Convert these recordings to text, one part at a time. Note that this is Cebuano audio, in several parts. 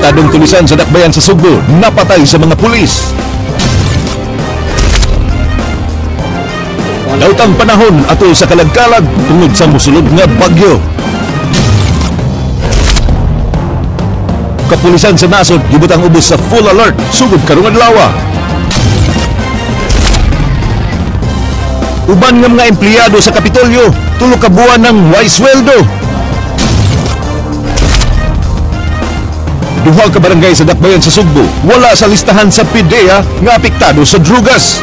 Apektadong tulisan sa Dakbayan sa Sugbo, napatay sa mga pulis. Dautang panahon ato sa kalagkalag tungod sa mosulod nga bagyo. Kapulisan sa nasod gibutang ubos sa full alert sugod karong adlaw. Uban nga mga empleyado sa Kapitolyo 3 ka buwan ng way sweldo. Duha ka barangay sa Dakbayan sa Sugbo wala sa listahan sa PDEA nga apektado sa drugas.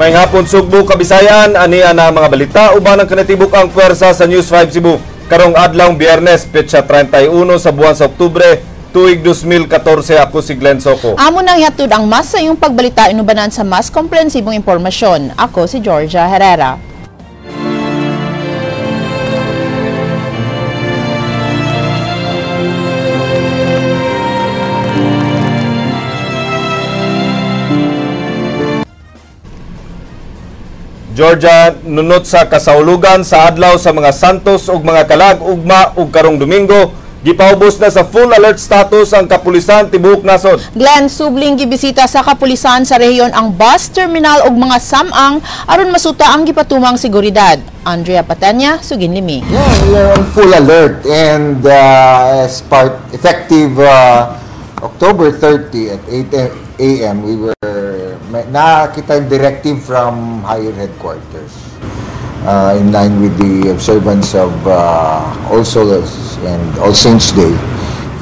May hapon Sugbo, Kabisayan, ania na mga balita uban ang kanatibok ang pwersa sa News 5 Cebu. Karong adlawng Biyernes, petsa 31 sa buwan sa Oktubre, tuig 2014, ako si Glenn Soco. Amo nang ihatod ang mas sa iyong pagbalita inubanan sa mas komprehensibong impormasyon. Ako si Georgia Herrera. Georgia, nunot sa kasaulugan sa adlaw sa mga Santos ug mga Kalag, ugma ug karong Domingo, gipaubos na sa full alert status ang kapulisan tibuok nasod. Glenn, subling gibisita sa kapulisan sa rehiyon ang bus terminal ug mga samang aron masuta ang gipatumang seguridad. Andrea Patanya, sugin limi. Yeah, we are on full alert and as part effective October 30 at 8 a.m. we were nakita yung directive from higher headquarters in line with the observance of All Souls and All Saints Day.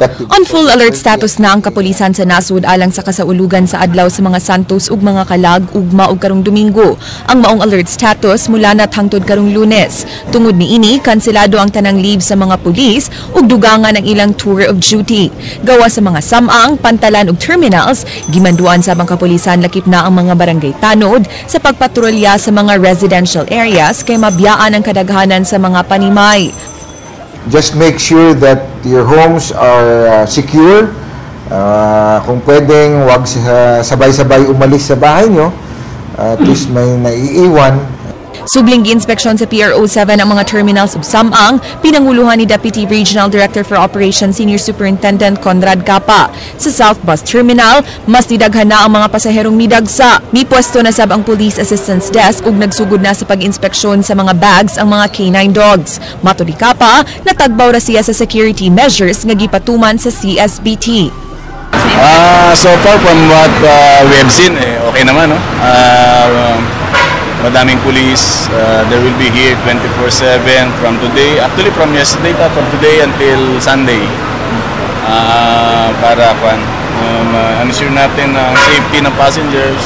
On full alert status na ang kapulisan sa nasod alang sa kasaulugan sa adlaw sa mga Santos ug mga Kalag, ugma ug karong Domingo. Ang maong alert status mula na hangtod karong Lunes. Tungod niini, kanselado ang tanang leave sa mga pulis ug dugangan ang ilang tour of duty. Gawa sa mga samang, pantalan ug terminals, gimanduan sa mga kapulisan lakip na ang mga barangay tanod sa pagpatrolya sa mga residential areas kay mabiyaan ang kadaghanan sa mga panimay. Just make sure that your homes are secure. Kung pwedeng, wag sabay-sabay umalis sa bahay nyo. At least may naiiwan. Subling gi-inspeksyon sa PRO 7 ang mga terminals ug samang, pinanguluhan ni Deputy Regional Director for Operations Senior Superintendent Conrad Capa. Sa South Bus Terminal, mas nidaghan na ang mga pasaherong midagsa. Mipuesto na sab ang Police Assistance Desk ug nagsugod na sa pag-inspeksyon sa mga bags ang mga K9 dogs. Matod ni Capa, natagbaw ra siya sa security measures nga gipatuman sa CSBT. So far from what we have seen, okay naman, no? Madaming police, they will be here 24/7 from today, actually from yesterday pa, from today until Sunday. Para ensure natin ang safety ng passengers.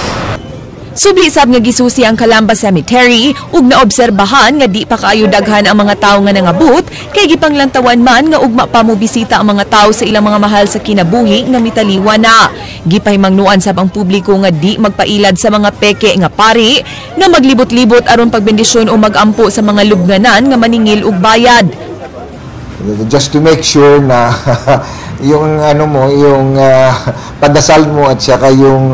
Subli sab nga gisusi ang Calamba Cemetery ug naobserbahan nga di pa kaayo daghan ang mga tawo nga nangabot kay gipanglantawan man nga ugma pa mo bisita ang mga tawo sa ilang mga mahal sa kinabuhi nga mitaliwa na. Gipahimangnuan sab ang publiko nga di magpailad sa mga peke nga pari nga maglibot-libot aron pagbendisyon o magampo sa mga lubnganan nga maningil og bayad. Just to make sure na yung ano mo, yung padasal mo at saka yung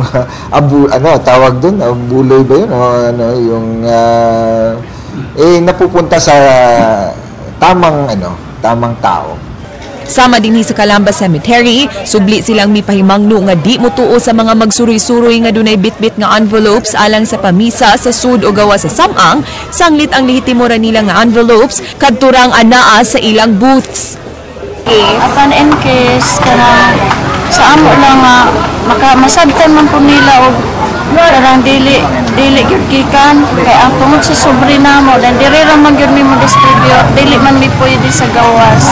abu, ano tawag doon, abuloy ba yun o ano, yung napupunta sa tamang ano, tamang tao. Sama dinhi sa Calamba Cemetery, subli silang mipahimangno nga di motuo sa mga magsuroy-suroy nga dunay bitbit nga envelopes alang sa pamisa sa sud o gawa sa samang, sanglit ang lehitimo ra nila nga envelopes kadturang anaa sa ilang booths. Apan in case kanang sa amo lang nga masabtan man po nila og kanang dili gyud gikan kay ang tungod sa sobre namo dan diri ra man gyud mi mo distribute, dili man mi pwede sa gawas.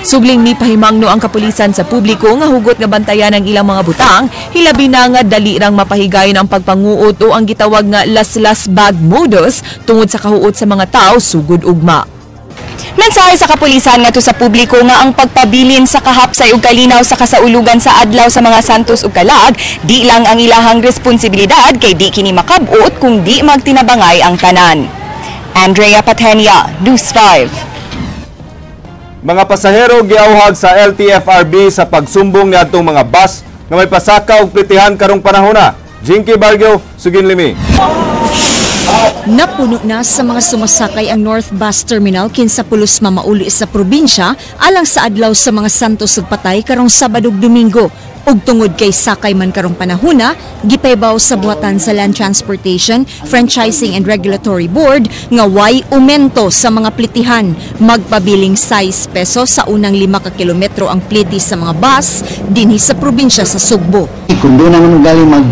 Subling mipahimangno ang kapulisan sa publiko nga hugot nga bantayan ang ilang mga butang, hilabi na nga dali rang mapahigayon ang pagpanguot o ang gitawag nga laslas bag modus tungod sa kahuot sa mga tao sugod ugma. Mensahe sa kapulisan ngadto sa publiko nga ang pagpabilin sa kahapsay ug kalinaw sa kasaulugan sa adlaw sa mga Santos ug Kalag, di lang ang ilahang responsibilidad kay di kini makabot kung di magtinabangay ang tanan. Andrea Patenia, News 5. Mga pasahero giauhag sa LTFRB sa pagsumbong niadtong mga bus nga may pasaka og plitihan karong panahona. Jinky Barrio, sugin limi. Napuno na sa mga sumasakay ang North Bus Terminal kinsa pulos mamauli sa probinsya alang sa adlaw sa mga Santos ug Patay karong Sabado ug Domingo. Ug tungod kay sakay man karong panahona, gipaybaw sa buhatan sa Land Transportation, Franchising and Regulatory Board nga way aumento sa mga plitihan. Magpabiling 6 pesos sa unang 5 ka kilometro ang pliti sa mga bus dinhi sa probinsya sa Sugbo. Kung doon naman ugali mag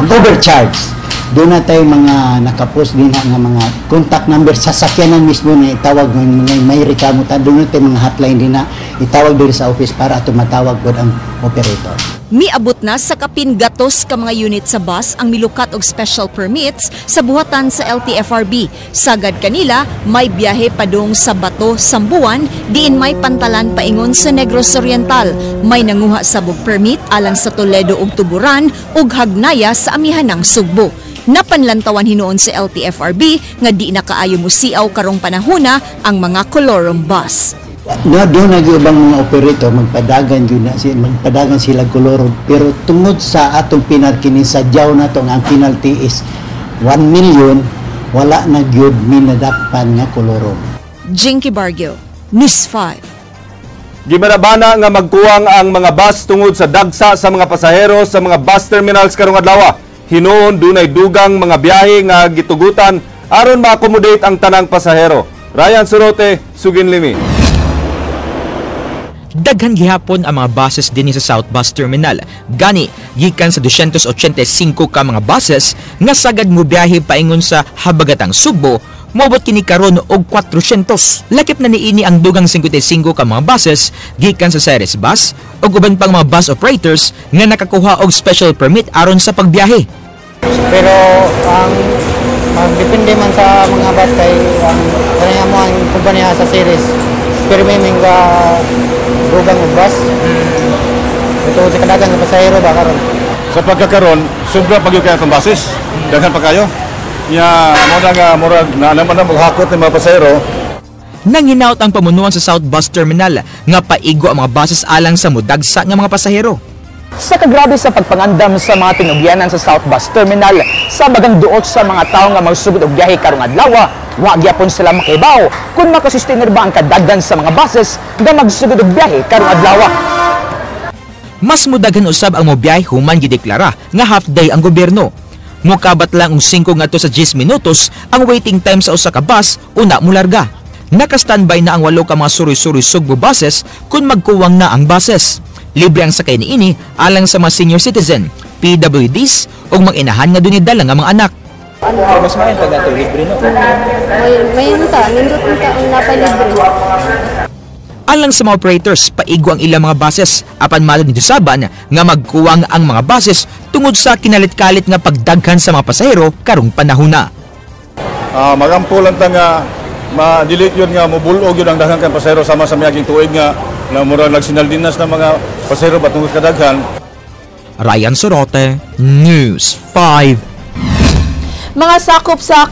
overcharge, doon na tayo mga nakapost din nga mga contact number sa sakyanan mismo na itawag ng mga may reklamo ta, doon na tayo mga hotline din na itawag diri sa office para ato matawag pod ang operator. Miabot na sa kapin 100 ka mga unit sa bus ang milukat og special permits sa buhatan sa LTFRB. Sagad kanila, may biyahe padung sa Bato, Sambuan, diin may pantalan paingon sa Negros Oriental. May nanguha sa og permit alang sa Toledo ug Tuburan ug Hagnaya sa amihanang Sugbo. Napanlantawan hinuon sa LTFRB nga di na kaayo musiaw karong panahona ang mga colorum bus. Na doon na ubang mga operator magpadagan yun na magpadagan sila kolorum, pero tungod sa atong penalty sa jaw na to nga ang penalty is 1 million, wala na gyud minadakpan nga kolorum. Jinky Bargio, News 5. Gibanabana nga magkuwang ang mga bus tungod sa dagsa sa mga pasahero sa mga bus terminals karong adlaw. Hinuon dunay dugang mga biyahe nga gitugutan aron ma-accommodate ang tanang pasahero. Ryan Surote, Suginlimi. Daghan gihapon ang mga buses dinhi sa South Bus Terminal. Gani, gikan sa 285 ka mga buses nga sagad mo biyahe paingon sa habagatang Sugbo, moabot kini karon og 400. Lakip na niini ang dugang 55 ka mga buses gikan sa Ceres Bus ug uban pang mga bus operators nga nakakuha og special permit aron sa pagbiyahe. Pero ang magdepende man sa mga bus kay ang kaniya mo ang kumpanya sa Ceres. Pero may mga dugang og bus. Ito sa kadagan sa pasahero ba karon. Sa pagkakaron, sobra pag kay atong buses. Daghan pa kayo. Nya mo na nga murag na naman na maghakot ni mga pasahero. Nanginaot ang pamunuan sa South Bus Terminal nga paigo ang mga buses alang sa mudagsa nga mga pasahero. Sa kagrabe sa pagpangandam sa mga tinugyanan sa South Bus Terminal, sa bagang duot sa mga tawo nga magsugod og biyahe karong adlaw, wa gyapon sila makibaw kung makasustainer ba ang kadaghan sa mga buses nga magsugod og biyahe karong adlaw. Mas mudaghan usab ang mobiyahe human gideklara nga half day ang gobyerno. Mukabat lang og 5 ngadto sa 10 minutos ang waiting time sa usa ka bus una mularga. Naka-standby na ang 8 ka mga suroy-suroy Sugbo buses kung magkuwang na ang buses. Libre ang sakay niini alang sa mga senior citizen, PWDs ug mga inahan nga dunay dala nga mga anak. Mas maayo pag ato libre no. May unta, nindot unta ang napalibre. Alang sa mga operators, paigo ang ilang mga buses apan malad nito saban nga magkuwang ang mga buses tungod sa kinalit-kalit nga pagdaghan sa mga pasahero karong panahona. Magampo lang ta nga ma-delete yun nga mubulog yun ang daghan kang pasahero sama sa miaging tuig nga na murag nagsinaldinas na mga pasahero ba tungod kadaghan. Ryan Sorote, News 5. Mga sakop sa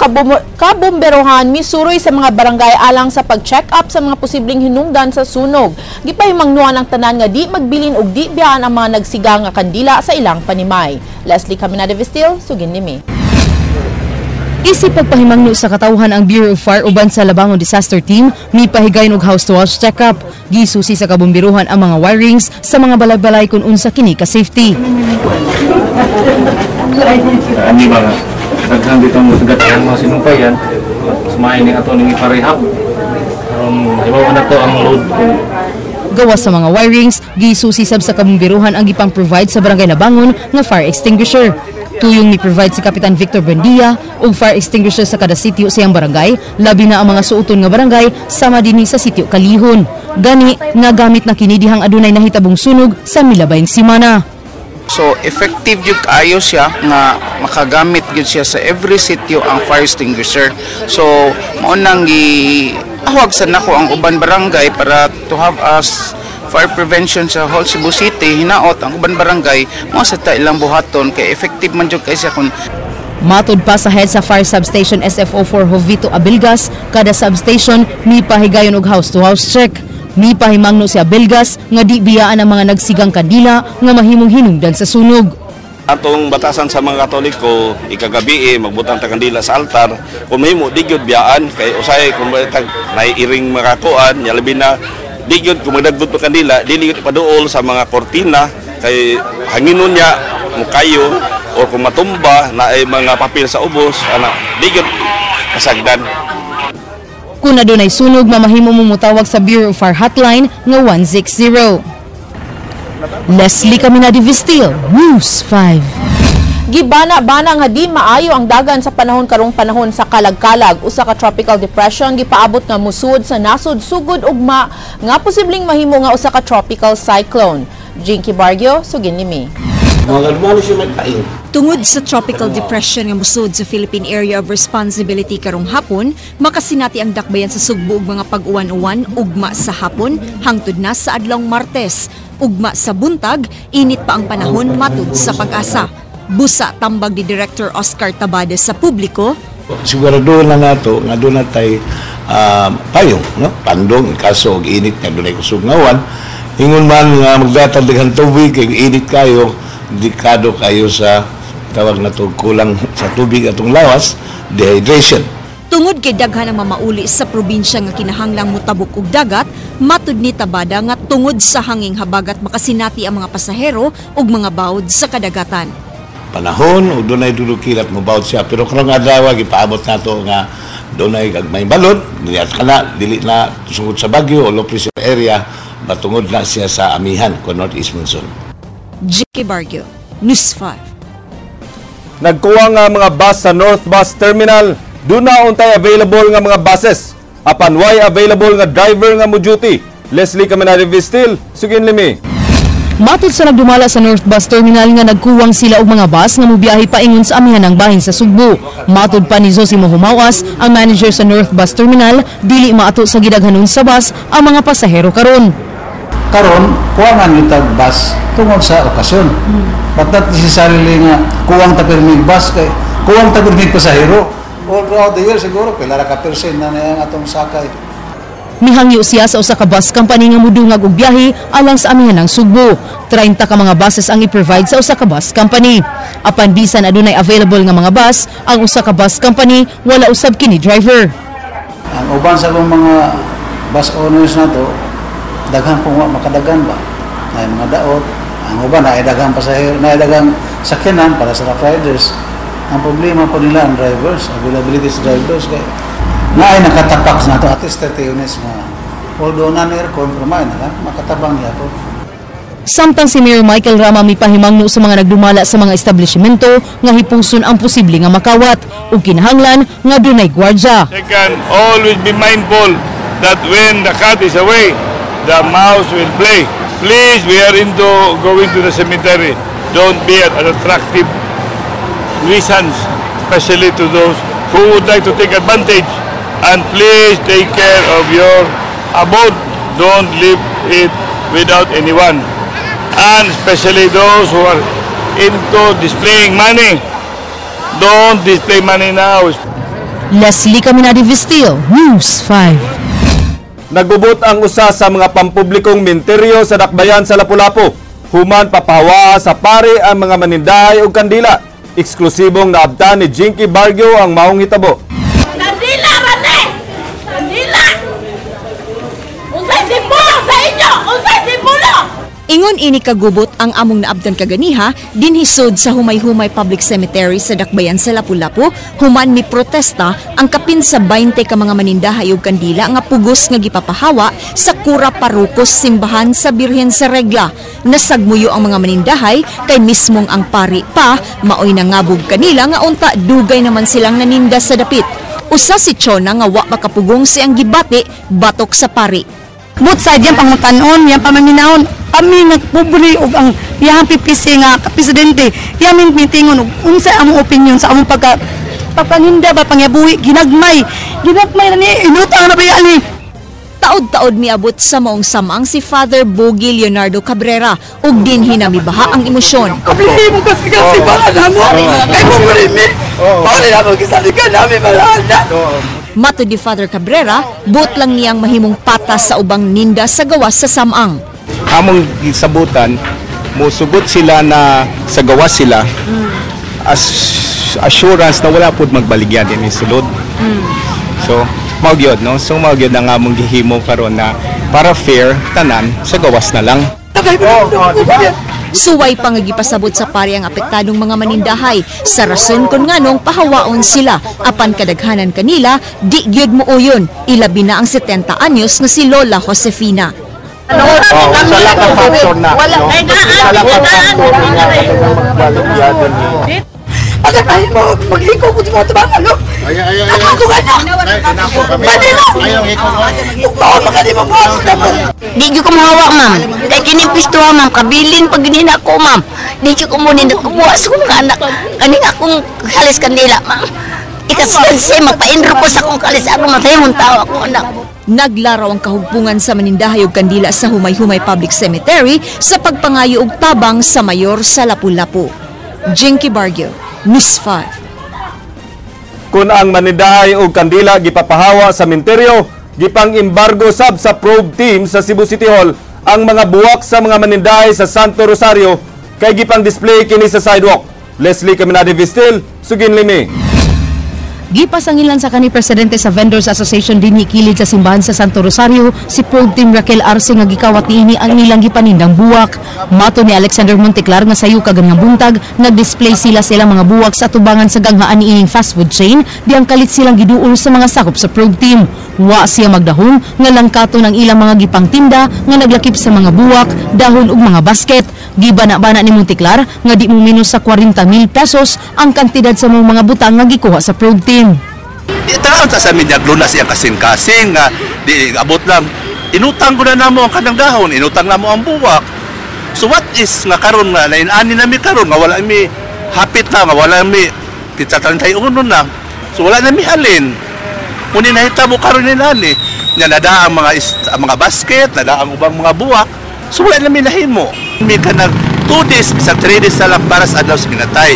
kabomberohan misuroy sa mga barangay alang sa pag-check up sa mga posibleng hinungdan sa sunog. Gipahimangnuan ang tanan nga di magbilin og di biyaan ang mga nagsiga nga kandila sa ilang panimay. Leslie Caminada Vestil, Suginlimi. Isip pagpahimangno sa katawhan ang Bureau of Fire uban sa Labangon Disaster Team mipahigayon og house to house check-up. Gisusi sa kabomberohan ang mga wirings sa mga balay-balay kung unsa kini ka safety. Ani ba nga daghan dito mo sugat ang mga sinumpayan, mas ni ato ning iparehab aron mahibaw na to ang load. Gawas sa mga wirings, gisusi sab sa kabomberohan ang gipang-provide sa barangay Labangon nga fire extinguisher. Tuyong ni-provide si Kapitan Victor Buendia og fire extinguisher sa kada sitio sa iyang barangay, labi na ang mga suoton nga barangay sama dinhi sa sitio Kalihon. Gani, nagamit na kini dihang adunay nahitabong sunog sa milabayng simana. So effective jud kaayo siya nga makagamit gyud siya sa every sitio ang fire extinguisher. So mao nang giawag sa nako ang uban barangay para to have us fire prevention sa whole Cebu City. Hinaot ang uban barangay mo sa ta ilang buhaton kay effective man jud kay siya kung Matod pa sa head sa fire substation SFO4 Jovito Abilgas, kada substation mipahigayon og house to house check. Mipahimangno si Abelgas nga di biyaan ang mga nagsigang kandila nga mahimong hinungdan sa sunog. Atong batasan sa mga Katoliko, ikagabi magbutang ta kandila sa altar, kung mahimo di gyud biyaan kay usahay kung naiiring makakuan, nya labi na di gyud kung magdagdot pa kandila, dili gyud ipaduol sa mga kortina kay hanginon niya mukayo o kung matumba na ay mga papel sa ubos, ana di gyud kasagdan. Kung adunay sunog, mamahimo mo motawag sa Bureau of Fire Hotline nga 160. Leslie Caminadi Vistil, News 5. Gibana-bana nga di maayo ang dagan sa panahon karong panahon sa kalagkalag. Usa ka tropical depression gipaabot nga musud sa nasod sugod ugma nga posibleng mahimo nga usa ka tropical cyclone. Jinky Bargio, sugin nimi. Tungod sa tropical depression nga musud sa Philippine Area of Responsibility karong hapon, makasinati ang dakbayan sa Sugbo og mga pag-uwan-uwan ugma sa hapon hangtod na sa adlawng Martes. Ugma sa buntag, init pa ang panahon matud sa Pag-asa. Busa tambag ni Director Oscar Tabade sa publiko. Sigurado na nato nga doon natay payong, no? Pandong kaso og init nga dunay kusog ngawan. Ingon man nga magdatag daghang tubig kay init kayo, delikado kayo sa tawag na to kulang sa tubig atong lawas, dehydration. Tungod kay daghan ang mamauli sa probinsya nga kinahanglang motabok og dagat, matud ni Tabada nga tungod sa hanging habagat makasinati ang mga pasahero ug mga bawod sa kadagatan. Panahon ug dunay dudukilat mobawod siya, pero karong adlaw gipaabot nato nga dunay gagmay balod, niya kana dili na sungod sa Bagyo o low pressure area, matungod na siya sa amihan ko Northeast Monsoon. Jiki Bargio, News 5. Nagkuwang nga mga bus sa North Bus Terminal. Duna untay available nga mga buses. Apan way available nga driver nga mo duty. Leslie Caminade Vistil, sugin limi. Matod sa nagdumala sa North Bus Terminal nga nagkuwang sila og mga bus nga mobiyahe paingon sa amihanang bahin sa Sugbo. Matod pa ni Zosimo Humawas, ang manager sa North Bus Terminal, dili maato sa gidaghanon sa bus ang mga pasahero karon. Karon kuwangan gitag bus tungod sa okasyon. But not necessarily nga kuwang ta pirmig bus kay kuwang ta pirmig pasahero. All throughout the year siguro pila ra ka percent na na ang atong sakay. Mihangyo siya sa usa ka bus company nga mudungag og biyahe alang sa amihanang Sugbo. 30 ka mga buses ang i-provide sa usa ka bus company. Apan bisan adunay available nga mga bus, ang usa ka bus company wala usab kini driver. Ang uban sa akong mga bus owners nato, daghan pong wa makadagan ba. Nay mga daot, ang uban naay daghang pasahero, naay daghang sakyanan para sa rough riders. Ang problema po nila ang drivers, availability sa drivers kay naay nakatapak na to at least 30 units nga although non-aircon pero may na makatabang niya po. Samtang si Mayor Michael Rama mipahimangno sa mga nagdumala sa mga establishmento nga hipuson ang posible nga makawat ug kinahanglan nga dunay gwardya. Second, always be mindful that when the cat is away, the mouse will play. Please, we are into going to the cemetery. Don't be an attractive nuisance, especially to those who would like to take advantage. And please take care of your abode. Don't leave it without anyone. And especially those who are into displaying money. Don't display money now. Leslie Caminadi Vistil, News 5. Nagubot ang usa sa mga pampublikong minteryo sa Dakbayan sa Lapu-Lapu. Human papahawa sa pare ang mga manindahay og kandila. Eksklusibong naabtan ni Jinky Bargio ang maong hitabo. Kandila rane! Kandila! Unsay simbolo sa inyo! Unsay simbolo! Ingon ini kagubot ang among naabtan kaganiha dinhisod sa Humay-Humay Public Cemetery sa Dakbayan sa Lapu-Lapu human mi protesta ang kapin sa 20 ka mga manindahay og kandila nga pugos nga gipapahawa sa Kura Parukos simbahan sa Birhen sa Regla. Nasagmuyo ang mga manindahay kay mismong ang pari pa maoy nangabog kanila nga unta dugay naman silang naninda sa dapit. Usa si Chona nga wa makapugong siyang gibati batok sa pari. Both side yan pangutanon, yan pamaminahon. Kami nagpubri og ang iyang PPC nga presidente, iyang meetingon og unsa among opinion sa among pagka pagpaninda ba pangyabuhi ginagmay. Ginagmay na ni inutang na ba ni. Taod-taod miabot sa maong samang si Father Bogie Leonardo Cabrera ug dinhi namibaha ang emosyon. Problema kasi kasi baka namo. Kay pobre mi. Paano na mo gisalikan namin malana. Matod ni Father Cabrera, buot lang niyang mahimong patas sa ubang ninda sa gawas sa samang. Among gisabutan, Musugot sila na sa gawas sila as assurance na wala pud magbaligya din sulod. So mao gyud, no? So mao gyud ang among gihimo karon na para fair tanan sa gawas na lang. Suway pa nga gipasabot sa pari ang apektadong mga manindahay sa rason kon nganong pahawaon sila apan kadaghanan kanila di gyud muuyon, ilabi na ang 70 anyos nga si Lola Josefina. Oh, wala ka factor na, no? Wala ka factor nga magbaligya din. Agad tayo mo, maghiko ko sa mga tabang, ano? Ako nga na! Manila! Ugmao, makalima mo ako na mo! Di ko kumuhawa, ma'am. Kay kining pisto, ma'am. Kabilin pag ginina ko, ma'am. Di ko kumunin at kumuha sa kong anak. Kaning akong kalis kandila, ma'am. Ikaskanse, magpainro ko sa akong kalis. Ako matay mong tao akong anak. Naglaraw ang kahugpungan sa manindahay og kandila sa Humay-Humay Public Cemetery sa pagpangayo og tabang sa mayor sa Lapu-Lapu. Jinky Bargio, News 5. Kung ang manindahay og kandila gipapahawa sa minteryo, gipang-embargo sab sa probe team sa Cebu City Hall ang mga buwak sa mga manindahay sa Santo Rosario kay gipang-display kini sa sidewalk. Leslie Caminade Vistil, Sugin Limi. Gipasangilan sa kani presidente sa Vendors Association dinhi kilid sa simbahan sa Santo Rosario si Probe Team Raquel Arce nga gikawat niini ang ilang gipanindang buwak. Mato ni Alexander Monteclar nga sayo kaganang buntag nagdisplay sila sa ilang mga buwak sa atubangan sa ganghaan niining fast food chain diyang kalit silang giduol sa mga sakop sa probe team. Wa siya magdahong nga langkaton ang ilang mga gipangtinda nga naglakip sa mga buwak, dahon ug mga basket. Gibana-bana ni Monteclar nga di mo minus sa 40,000 pesos ang kantidad sa mga butang nga gikuha sa probe team. Tanaon ta sa amin naglunas siyang kasing-kasing nga di abot lang. Inutang ko na namo ang kanang dahon, inutang namo ang buwak. So what is nga karon nga nainani nami karon nga wala mi hapit na nga wala mi pizza 31 na. So wala na mi halin. Muni nahitabo karon ni nani nga nada ang mga basket, nada ang ubang mga buwak. So wala na mi nahimo. Mi kanang 2 days bisag 3 days na lang para sa adlaw sa ginatay.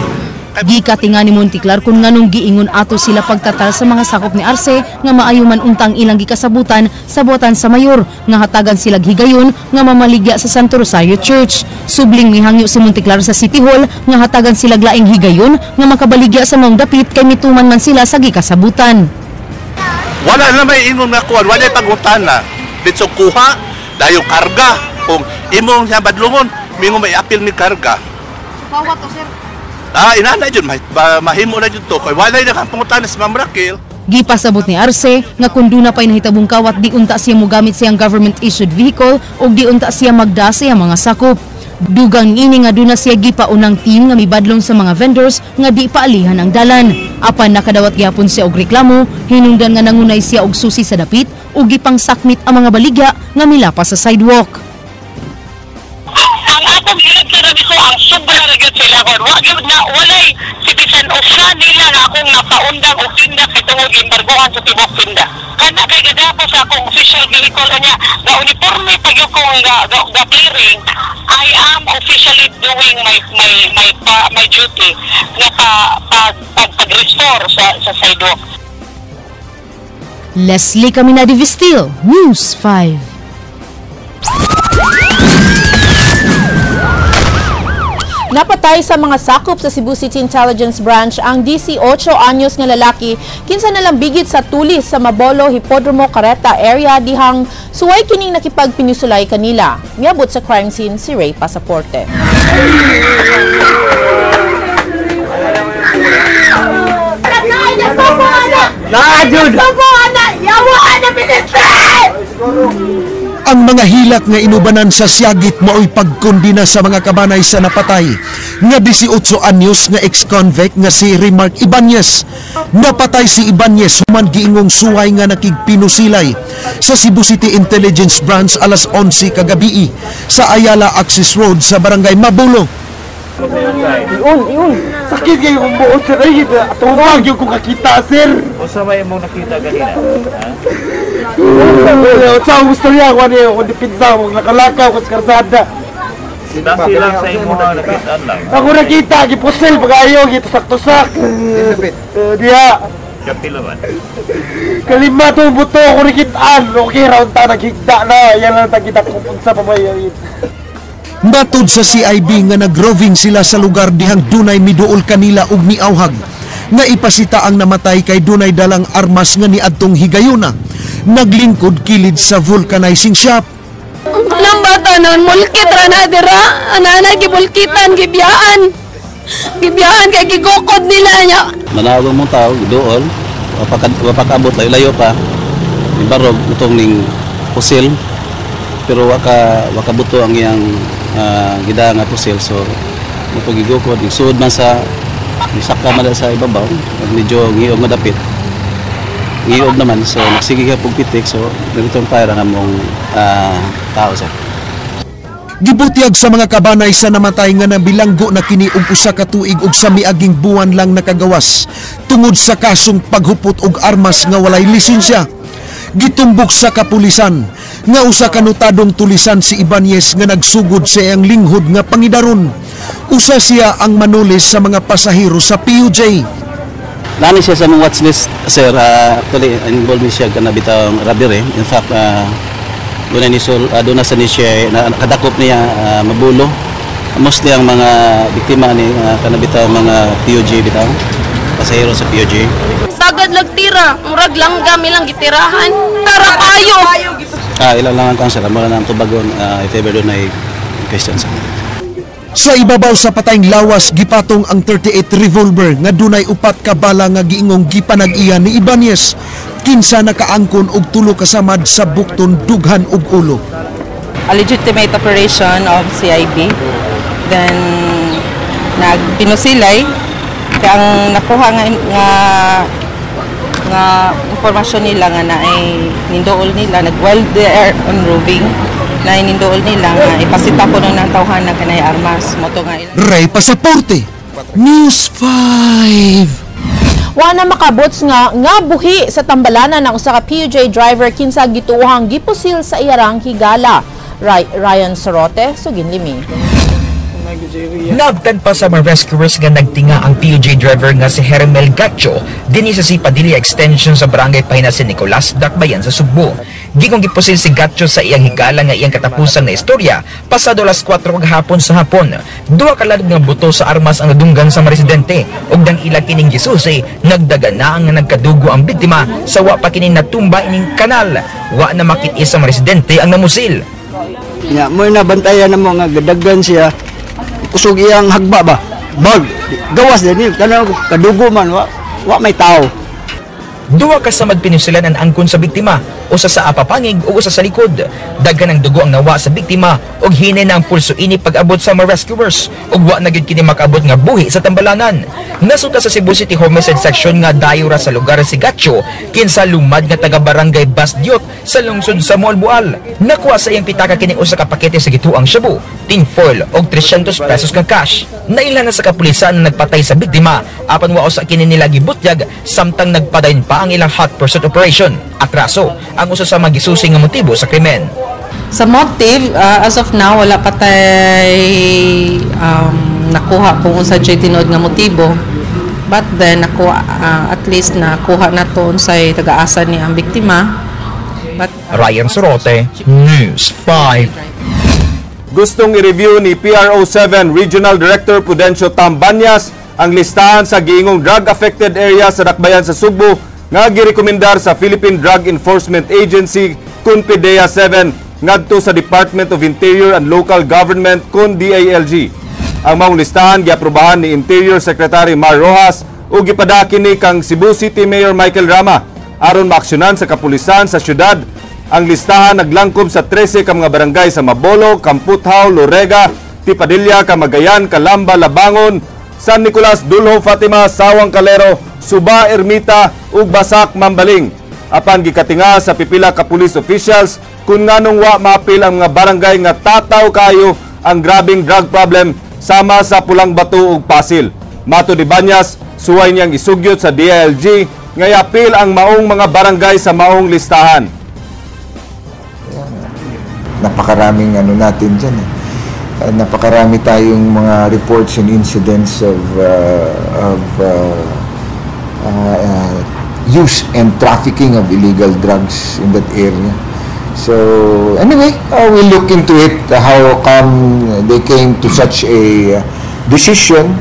Gikatinga ni Monteclar kung nganong giingon ato sila pagtatal sa mga sakop ni Arce nga maayo man untang ilang gikasabutan sa buhatan sa mayor nga hatagan sila higayon nga mamaligya sa Santo Rosario Church. Subling mihangyo si Monteclar sa City Hall nga hatagan sila laing higayon nga makabaligya sa maong dapit kay mituman man sila sa gikasabutan. Wala na may ingon nga kuan, wala pagutana. Ditso kuha, dayo karga. Kung imong siya badlungon, mingon may apil ni karga. Pawa to, sir. Inana jud mahimo na jud to kay walay na kang pangutana si Ma'am Raquel. Gipasabot ni Arce nga kun duna pay nahitabong kawat di unta siya mogamit siyang government issued vehicle ug di unta siya magda sa iyang mga sakop. Dugang ini nga duna siya gipaunang team nga mibadlong sa mga vendors nga di paalihan ang dalan. Apan nakadawat gihapon siya og reklamo, hinungdan nga nangunay siya og susi sa dapit ug gipangsakmit ang mga baligya nga milapas sa sidewalk. Ang akong ko ang sobra ra gyud sila kon. Wa gyud na walay citizen usa nila nga akong napaundang og tinda kay tungod embargohan sa tibok tinda. Kana kay gadapo sa akong official vehicle anya, ga uniforme pa gyud kong ga clearing. I am officially doing my duty nga pag-restore sa sidewalk. Leslie Caminade Vistil, News 5. Napatay sa mga sakop sa Cebu City Intelligence Branch ang 18 anyos nga lalaki kinsa nalambigit sa tulis sa Mabolo, Hipodromo, Careta area dihang suway kining nakipagpinisulay kanila. Miabot sa crime scene si Ray Pasaporte. Ang mga hilak nga inubanan sa siyagit maoy pagkondina sa mga kabanay sa napatay nga 18 anyos nga ex-convict nga si Remark Ibanez. Napatay si Ibanez human giingong suway nga nakigpinusilay sa Cebu City Intelligence Branch alas 11 kagabii sa Ayala Access Road sa Barangay Mabulo. Iun, iun. Sakit kayo kung buot, sir. Ay, tubag yung kung kakita, sir. Unsa may imong nakita ganina? Sa akong istorya, kung ano yung dipinsa mo, nakalakaw ko sa karsada. Base lang sa imong nakitaan lang. Ako nakita, gipusil, pag-ayaw, gitusak-tusak. Diya. Kapila man. Kalima itong buto, ako nakitaan. Okay, round ta, naghigda na. Yan lang tagita kung sa pamayayin. Matod sa CIB nga nagroving sila sa lugar dihang dunay miduol kanila og miawhag nga ipasita ang namatay kay dunay dalang armas nga niadtong higayuna naglingkod kilid sa vulcanizing shop. Nang bata nun, mulkit ra na dira. Ana-ana, gibulkitan, gibiyaan. Gibiyaan kay gigukod nila niya. Manawag mong tao, dool, wapakabot, layo-layo pa. Ibarog, itong ning pusil. Pero waka buto ang iyang gida nga pusil. So, ito gigukod, isuod man sa, isaka man sa ibabaw, medyo ngiog nga dapit. Ngiog naman, so nagsige ka pugpitik, so nag-return fire ang among tao sir. Gibutyag sa mga kabanay sa namatay nga nabilanggo na kini og usa ka tuig og sa miaging buwan lang nakagawas tungod sa kasong paghupot og armas nga walay lisensya. Gitumbok sa kapulisan nga usa ka notadong tulisan si Ibanez nga nagsugod sa iyang linghod nga pangidaron. Usa siya ang manulis sa mga pasahero sa PUJ. Nani siya sa mga watchlist, sir. Actually, involved siya kana bitawng robbery. In fact, doon na doon na sa ni siya nakadakop niya mabulo. Mostly ang mga biktima ni kana bitaw mga PUJ bitaw, pasahero sa PUJ. Sagad lagtira, murag langgam ilang gitirahan. Tara kayo. Ilang lang ang kansel, mura na ang tubagon if ever doon ay question sa. Sa ibabaw sa patayng lawas gipatong ang 38 revolver nga dunay upat ka bala nga giingong gipanag-iya ni Ibanez kinsa nakaangkon og tulo ka samad sa bukton, dughan og ulo. A legitimate operation of CIB. Then nagpinusilay kaya ang nakuha nga impormasyon nila nga naay ninduol nila nag-while they are on roving na ininduol nila nga ipasita ko nung tawhan na kanay armas moto nga ilang Ray Pasaporte, News 5. Wa na makabots nga buhi sa tambalanan ng usa ka PUJ driver kinsa gituohang gipusil sa iyarang higala. Ryan Sorote, Suginlimi. Nabtan pa sa mga rescuers nga nagtinga ang PUJ driver nga si Hermel Gacho dinhi sa C. Padilla Extension sa Barangay Pahina si Nicolas, Dakbayan sa Sugbo. Gikong gipusil si Gacho sa iyang higala nga iyang katapusan na istorya pasado alas 4 hapon sa hapon. Duha ka ladog nga buto sa armas ang nadunggan sa mga residente ug dang ila kining gisusi nagdaga na ang nagkadugo ang biktima sa wa pa kini natumba ining kanal. Wa na makit-is sa mga residente ang namusil. Nya mo nabantayan na mo nga gadagan siya. Kusog iyang hagba ba? Bag, gawas din ni, tanaw kadugo man, wa may tao. Duha ka samad pinusilan ang angkon sa biktima, usa sa apapangig o usa sa likod. Daghan ang dugo ang nawa sa biktima ug hinay na ang pulso ini pag-abot sa mga rescuers ug wa na gyud kini makaabot nga buhi sa tambalanan. Nasuta sa Cebu City Homicide Section nga dayo ra sa lugar si Gacho kinsa lumad nga taga Barangay Basdiot sa lungsod sa Moalboal. Nakuha sa iyang pitaka kining usa ka pakete sa gituang shabu, tin foil og 300 pesos nga cash. Nailhan na sa kapulisan na nagpatay sa biktima apan wa usa kini nila gibutyag samtang nagpadayon pa ang ilang hot pursuit operation. Atraso ang usa sa mga gisusi nga motibo sa krimen. Sa motive, as of now, wala pa tay nakuha kung unsa jay tinuod nga motibo. But then, nakuha, at least nakuha na to unsay taga-asa ni ang biktima. But, Ryan Sorote, News 5. Gustong i-review ni PRO7 Regional Director Prudencio Tambanyas ang listahan sa giingong drug-affected area sa Dakbayan sa Sugbo nga girekomendar sa Philippine Drug Enforcement Agency kun PDEA 7 ngadto sa Department of Interior and Local Government kun DILG. Ang maong listahan giaprobahan ni Interior Secretary Mar Rojas ug gipadaki ni kang Cebu City Mayor Michael Rama aron maaksyonan sa kapulisan sa syudad. Ang listahan naglangkob sa 13 ka mga barangay sa Mabolo, Kamputhaw, Lorega, Tipadilla, Kamagayan, Calamba, Labangon, San Nicolas, Dulho, Fatima, Sawang Calero, Suba, Ermita ug Basak, Mambaling. Apan gikatinga sa pipila ka police officials kung nganong wa maapil ang mga barangay nga tataw kayo ang grabing drug problem sama sa Pulang Bato ug Pasil. Mato di Banyas, suway niyang isugyot sa DILG nga iapil ang maong mga barangay sa maong listahan. Napakaraming ano natin dyan eh. Napakarami tayong mga reports and incidents of use and trafficking of illegal drugs in that area. So anyway, we'll look into it, how come they came to such a decision.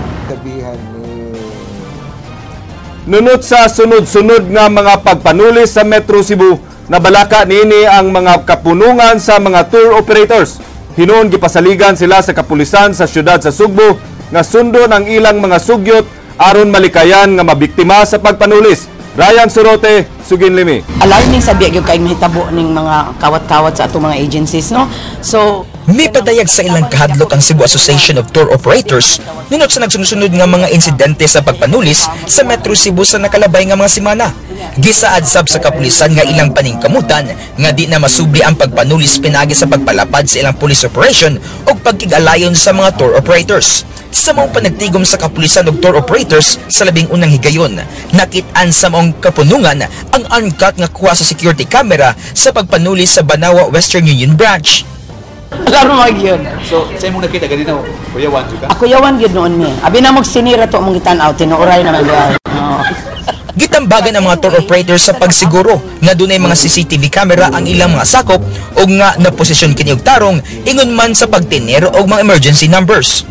Nunot sa sunod-sunod nga mga pagpanulis sa Metro Cebu, nabalaka niini ang mga kapunungan sa mga tour operators. Hinuon gipasaligan sila sa kapulisan sa siyudad sa Sugbo nga sundon ang ilang mga sugyot aron malikayan nga mabiktima sa pagpanulis. Ryan Surote, Sugin Limi. Alarming sa biya gyud kay mahitabo ning mga kawat-kawat sa atong mga agencies, no? So Mipadayag sa ilang kahadlok ang Cebu Association of Tour Operators nunot sa nagsunod-sunod nga mga insidente sa pagpanulis sa Metro Cebu sa nakalabay nga mga semana. Gisaad sab sa kapulisan nga ilang paningkamutan nga di na masubli ang pagpanulis pinagi sa pagpalapad sa ilang police operation ug pagkig-alayon sa mga tour operators. Sa maong panagtigom sa kapulisan ug tour operators sa 11 na higayon, nakit-an sa maong kapunungan ang uncut nga kuha sa security camera sa pagpanulis sa Banawa Western Union Branch. Laro mag yun. So, sa imong nakita ganina, kuyawan jud ka? Ako yawan gyud noon mi. Abi na mo sinira to among gitan-aw, tinuoray naman diay. Oo. Gitambagan ang mga tour operators sa pagsiguro nga dunay mga CCTV camera ang ilang mga sakop ug nga naposisyon kini og tarong ingon man sa pagtiner og mga emergency numbers.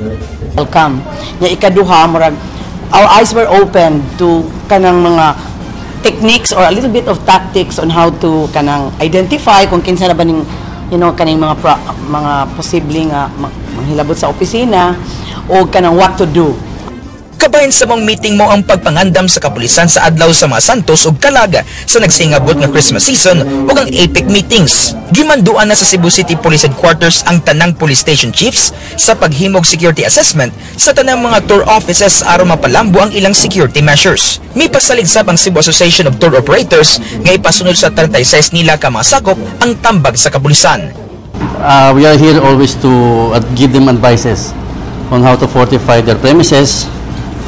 Welcome. Nya ikaduha, murag our eyes were open to kanang mga techniques or a little bit of tactics on how to kanang identify kung kinsa na ba ning kaning mga posibleng nga manghilabot sa opisina o kanang what to do. Kabahin sa maong meeting mao ang pagpangandam sa kapulisan sa adlaw sa mga Santos ug Kalag sa nagsingabot nga Christmas season ug ang APEC meetings. Gimanduan na sa Cebu City Police Headquarters ang tanang police station chiefs sa paghimog security assessment sa tanang mga tour offices aron mapalambo ang ilang security measures. Mipasalig sab ang Cebu Association of Tour Operators nga ipasunod sa 36 nila ka mga sakop ang tambag sa kapulisan. We are here always to give them advices on how to fortify their premises,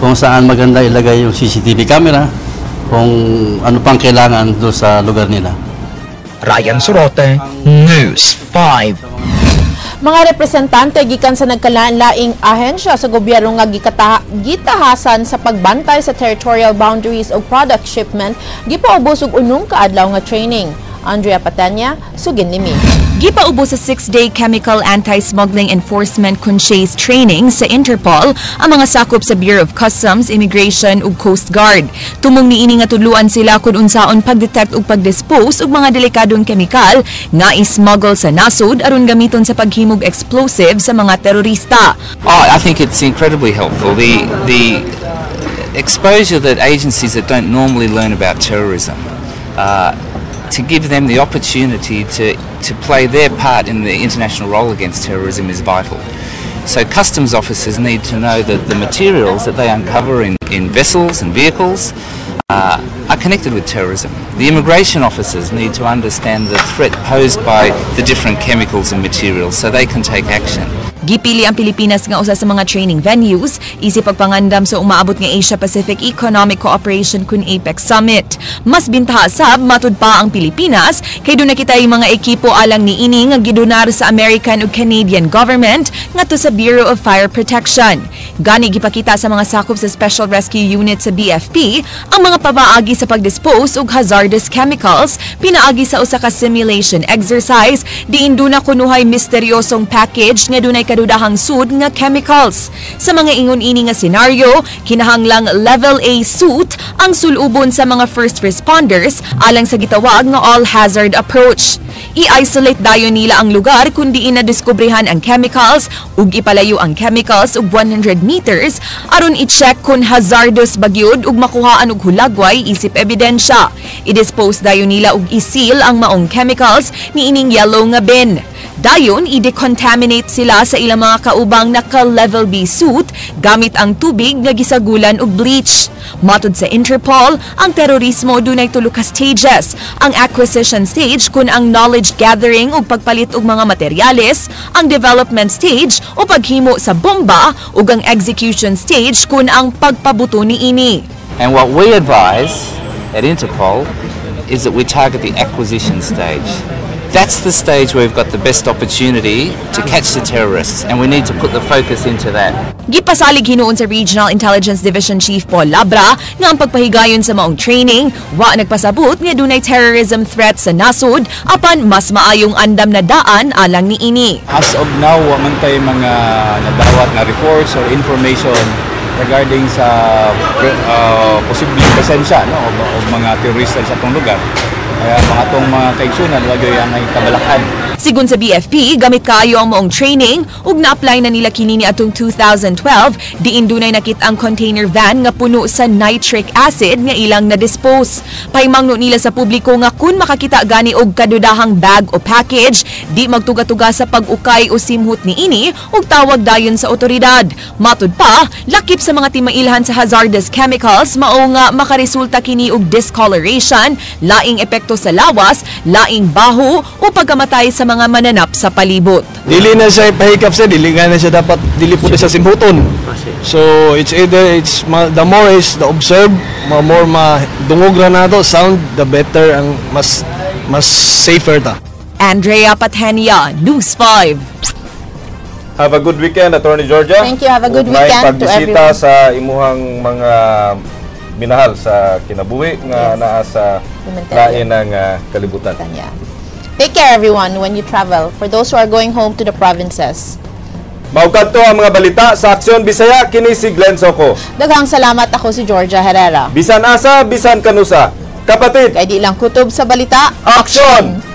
kung saan maganda ilagay yung CCTV camera, kung ano pang kailangan doon sa lugar nila. Ryan Sorote, News 5. Mga representante gikan sa nagkalain-laing ahensya sa gobyerno nga gitahasan sa pagbantay sa territorial boundaries og product shipment gipaubos og unong kaadlaw nga training. Andrea Patanya, Sugin Limi. Gipaubos sa 6-day Chemical Anti-Smuggling Enforcement Conchase Training sa Interpol ang mga sakop sa Bureau of Customs, Immigration ug Coast Guard. Tumong niini nga tudluan sila kung unsaon pagdetect ug pagdispose og mga delikadong kemikal nga i-smuggle sa nasod aron gamiton sa paghimog explosive sa mga terorista. Oh, I think it's incredibly helpful. The exposure that agencies that don't normally learn about terrorism, to give them the opportunity to play their part in the international role against terrorism is vital. So customs officers need to know that the materials that they uncover in vessels and vehicles are connected with terrorism. The immigration officers need to understand the threat posed by the different chemicals and materials so they can take action. Gipili ang Pilipinas nga usa sa mga training venues isip pagpangandam sa umaabot nga Asia Pacific Economic Cooperation kun APEC Summit. Mas bintaha sab matud pa ang Pilipinas kay duna kitay mga ekipo alang niini nga gidonar sa American ug Canadian government ngadto sa Bureau of Fire Protection. Gani gipakita sa mga sakop sa Special Rescue Unit sa BFP ang mga pamaagi sa pagdispose og hazardous chemicals pinaagi sa usa ka simulation exercise diin duna kunuhay misteryosong package nga dunay kadudahang sud nga chemicals. Sa mga ingon ini nga senaryo, kinahanglang level A suit ang sulubon sa mga first responders alang sa gitawag nga all hazard approach. I-isolate dayon nila ang lugar kung diin nadiskubrehan ang chemicals ug ipalayo ang chemicals og 100 meters aron i-check kung hazardous ba gyud ug makuhaan og hulagway isip ebidensya. I-dispose dayon nila ug i-seal ang maong chemicals niining yellow nga bin. Dayon, i-decontaminate sila sa ilang mga kaubang naka-level B suit gamit ang tubig nga gisagulan og bleach. Matod sa Interpol, ang terorismo dunay tulo ka stages. Ang acquisition stage kun ang knowledge gathering ug pagpalit og mga materyales, ang development stage o paghimo sa bomba ug ang execution stage kun ang pagpabuto niini. And what we advise at Interpol is that we target the acquisition stage. That's the stage where we've got the best opportunity to catch the terrorists, and we need to put the focus into that. Gipasalig hinuon sa Regional Intelligence Division Chief Paul Labra nga ang pagpahigayon sa maong training wa nagpasabot nga dunay terrorism threat sa nasod, apan mas maayong andam na daan alang niini. As of now, wa man tay mga nadawat nga reports or information regarding sa posibleng presensya, no, og mga terorista sa atong lugar. Kaya mga atong mga kaigsunan, wa gyud ang kabalakan. Sigon sa BFP, gamit kaayo ang maong training ug na-apply na nila kini niadtong 2012 diin dunay nakit-ang container van nga puno sa nitric acid nga ilang na-dispose. Pahimangno nila sa publiko nga kun makakita gani og kadudahang bag o package, di magtuga-tuga sa pag-ukay o simhot niini ug tawag dayon sa otoridad. Matud pa, lakip sa mga timailhan sa hazardous chemicals mao nga makaresulta kini og discoloration, laing epekto sa lawas, laing baho o pagkamatay sa mga mananap sa palibot. Dili na siya ipahikap sir, dili nga na siya dapat, dili po na siya simhuton. So it's either the more is the observe, more madungog ra nato sound, the better ang mas safer ta. Andrea Patenia, News 5. Have a good weekend, Attorney Georgia. Thank you. Have a good Ug may weekend to pagbisita everyone. Sa imuhang mga minahal sa kinabuhi nga naa sa Cementerio. Lain ng kalibutan. Yeah. Take care, everyone, when you travel. For those who are going home to the provinces. Mao kadto ang mga balita sa Aksyon Bisaya, kini si Glenn Soco. Daghang salamat. Ako si Georgia Herrera. Bisan asa, bisan kanusa. Kapatid. Kay di lang kutob sa balita. Aksyon!